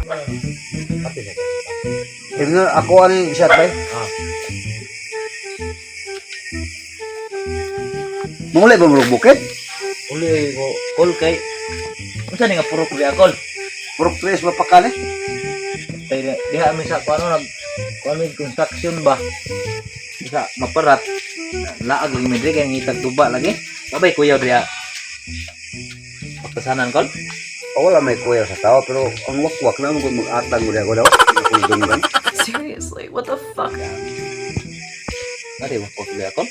Kape na. Tingnan ako ani shot bay. Ah. Mangulay ba mo bukid? Uli ko kol kay unsa ni nga purok di akol? Purok tres mapakali. Tay diha mi sa kuano nag kuano mi construction ba? Sa maparat laag lagi mi diri kay ngitag tuba lagi. Kabay kuyaw diha. Pagkasanan kol. Oh, wala may kuya sa tao pero ang wakwak na mo kung mag-atang mo ako daw. Kung dunggan. Seriously, what the fuck? Nari wa ko diha kol.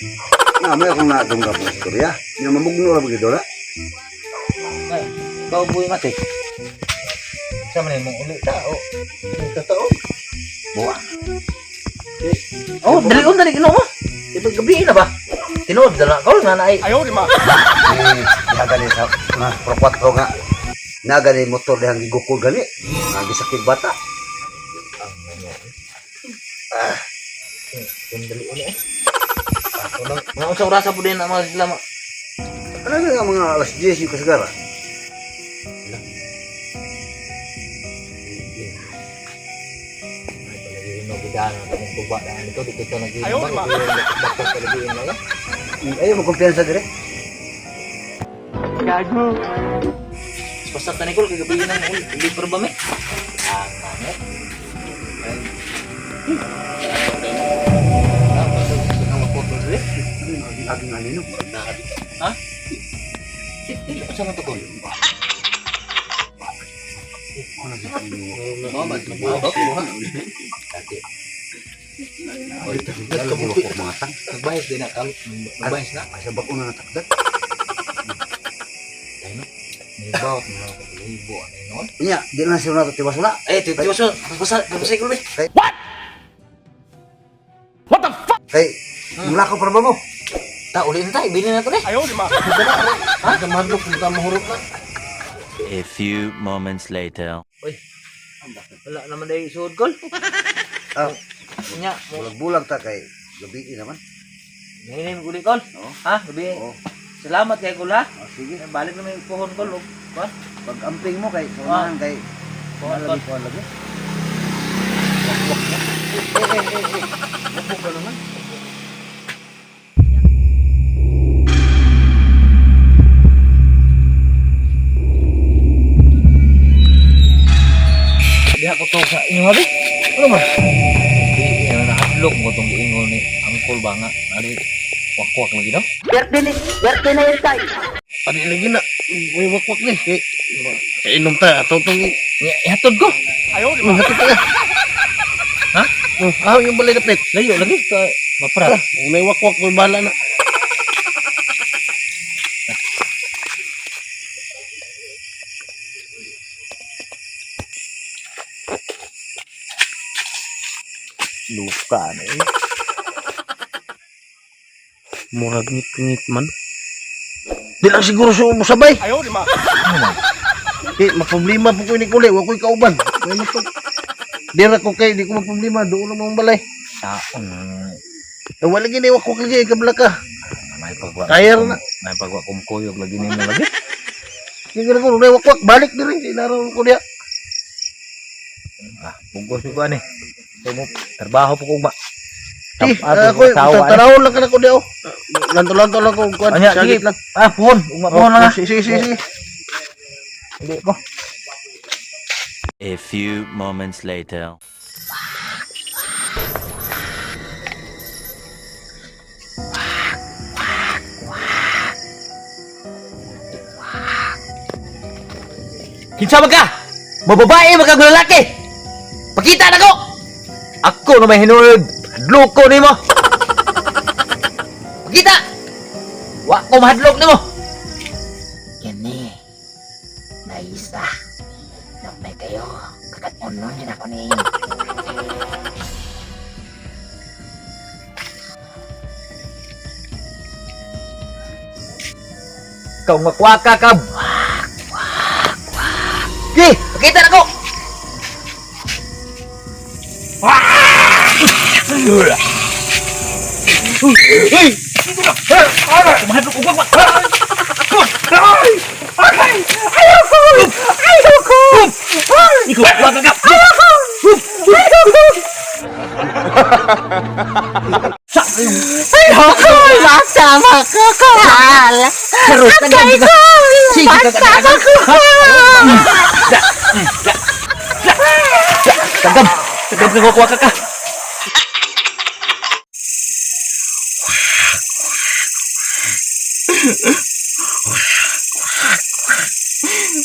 Na may akong nadunggan mo istorya. Nya mamugno ra gyud wala. Ay, cowboy mate. Sa man imong uli ta o totoo. Buwa. Oh, dali on dali ginoo mo. Ibig gabi na ba? Tinuod na kol nga naay. Ayaw, di ma. Eh, diha gani sa nga Pro 4 nga. Na gani motor dihang gigukol gani. Nga gisakit bata. Kung dali uli eh. Mga unsa orasa po din ang mga sila ma. Ano nga mga alas 10 yung kasagara? Ay, palagi no gidaan ang itong tuba na nito dito ito nag Ayaw, di ba? palagi na lang. Ayaw mo kumpiyansa dire. Basta tanikol kay gabi nang uli uli pero ba mi? Ah, mano. Lagi nga nino. Ha? Sa man to kol? Mga tang. Nagbayas din na kal, nagbayas na. Asa ba na natakdan? Tayo no. May bawat na ako libo ano yun. Nya, di na sila nato tiwas wala. Eh, tiyo so, basta basta ko be. Kay mula ko para ba mo? Ta uli na tayo, bilin na to eh. Ayaw, di ma. Ha? Madlok, punta mahurot na. A few moments later. Uy. Wala naman dahil isuod kol. Ah, Nya, mo bulag-bulag ta kay gabi naman. Ngayon uli kol. Oo. Ha? Gabi. Oo. Salamat kay kol ha. Ah, sige. Balik na may puhon kol. oh. Ba? Pag amping mo kay kaunahan kay Puhon kol. lagi ko lagi. Eh eh eh eh. Wak ka naman. Diha ko to sa inyo habi. Ano ba? Di na nahadlok mo tong giingon ni Angkol ba nga. Ari wakwak lagi daw. Padi lagi na. Uy, wakwak ni. Kay, kainom ta. Atong tong. Nya, ihatod ko. Ayaw, di ma. Hatod ta. Ha? Ah, yung balay dapit. Layo lagi ka maprat. Kung may wakwak, may bala na. Luka na eh. Murag ngit-ngit man. Di lang siguro siya umusabay. Ano man? Eh, maproblema po ko ni Kule. Wa ko'y kauban. May Di ra ko kay, di ko maproblema. Doon lang mong balay. Taon. Eh, wala gini, wakwak lagi. Kabla ka. May pagwa. Kaya na. May pagwa kumkuyog lagi nimo lagi. Sige na ko, may wakwak. Balik di rin. Inaroon ko niya. Ah, bugos ko ani. Kay mo trabaho po kog ba. Eh, Tapos ako, tatanawon lang ka na ko niya. oh. Lanto-lanto lang ko. Kuan, Anya, sige. sagit lang. Ah, puhon. Ugma puhon lang ah. Sige, sige, sige. Hindi ko. A few moments later. Kinsa man ka? Mababae man kag lalaki. Pakita na ko. Ako na may hinuod. Hadlok ko nimo. Pakita. Wa ko mahadlok nimo. Kini, naisa. Namay kayo, kakatunon din ako ni. Ikaw nga kwaka ka. Wak, wak, wak. Gi, pakita na ko. Hey! Mahadlok ko wak. Ayoko! Ikaw, wag ka! Ayoko! Ayoko! Sa! Ayoko! Masama ko, Karl! Charot na Agay ko! Sige ka, Masama ko! Tagam! Tagam ka, wakwaka ka!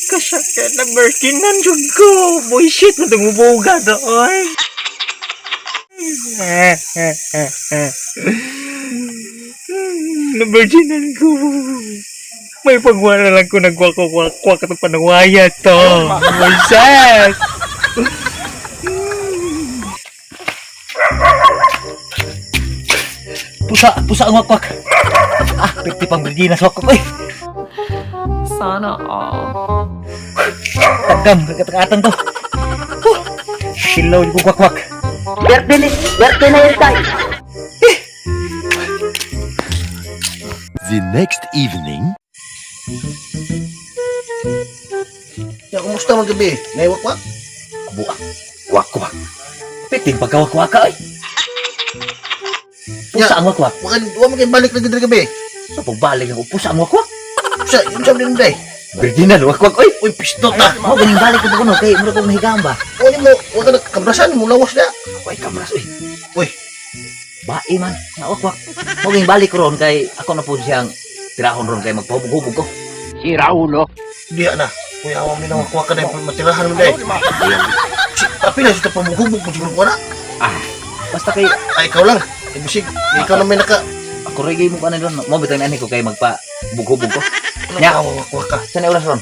Kasakit na Birkin jud ko. Bullshit na tumubuga doon. Na virginan ko. May pagwala lang ko nagwakwak-kwak at panawaya to. Bullshit! Pusa, pusa ang wakwak. Ah, pwede pang Virginia sa wakwak. Uy, Sana all. tagam, kagatakatan to. Huh, Silaw yung wakwak. Berte na yun tayo. The next evening. Ya, kumusta man gabi? Naiwakwak? Buak, wakwak. Pwede pagkawakwaka ay. Pusa ang wakwak. Wa wa man kay balik lagi diri gabi. So pagbalik ako, pusa ang wakwak. Sa unsa man din day? Virginia, wakwak oy. Uy, pistot na. Mo ganing balik ko kuno kay mura kong nahigaan ba. Wala mo, wa ka nagkabrasan mo lawas na. Uy, kamras oy. Uy, Bae man, nga wakwak. Mo ganing balik ko ron kay ako na po siyang tirahon ron kay magpahubog-hubog ko. diha na. Uy, awa mi na wakwak ka na matirahan mo day. Si, apila sa pamuhubog ko siguro ko na. Ah, basta kay Ay, ikaw lang. Ay, bisig. Ikaw na may naka. ako rin mo kanan ron. Mo bitang ani ko kay magpa hubog ko. Ano Nya. ka wakwak ka? Sa oras ron?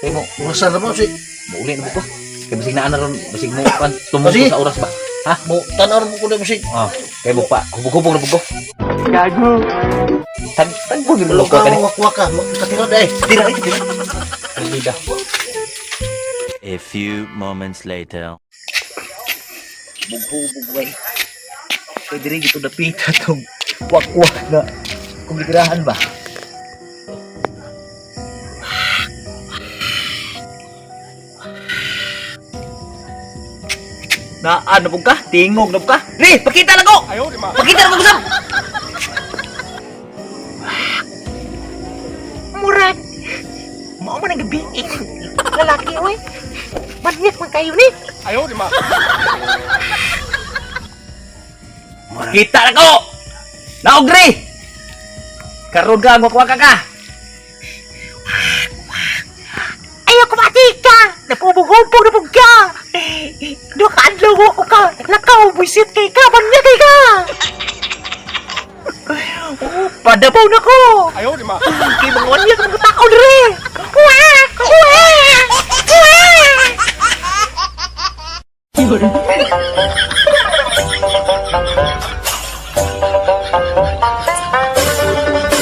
Kay mo, Urasan na mo si. muuli na po ko. Kay basig na ana ron, basig mo kan tumuko Sige. sa oras ba. Ha? Mo tanaw mo ko na bisig. Oh, kay mo pa hubog-hubog na po ko. Gago. Tag tag po Wala ko ka kani. wakwak ka. Magkatira day. Tira ito, tira. Bida. A few moments later. Bugbog way. Kay diri gito dapita tong wakwak na kung gitirahan ba. Na ano po ka? Tingog na po ka? Ri, pakita lang ko! Pakita lang ko usap! Murag! Mao man ang gabi eh. Lalaki, oy. Manyak man kayo ni. Pakita lang ko! Naogri! Karon ka, ang wakwaka ka! Ayaw kumati ka! Napubog-hubog na pug ka! Duha ka adlaw ko ka! Lakaw, buisit kay ka! Manyak kay ka! Padapaw na ko! Ayaw, di ma! Kay mga wanyak mga tao dire! Wah! Wah! Wah!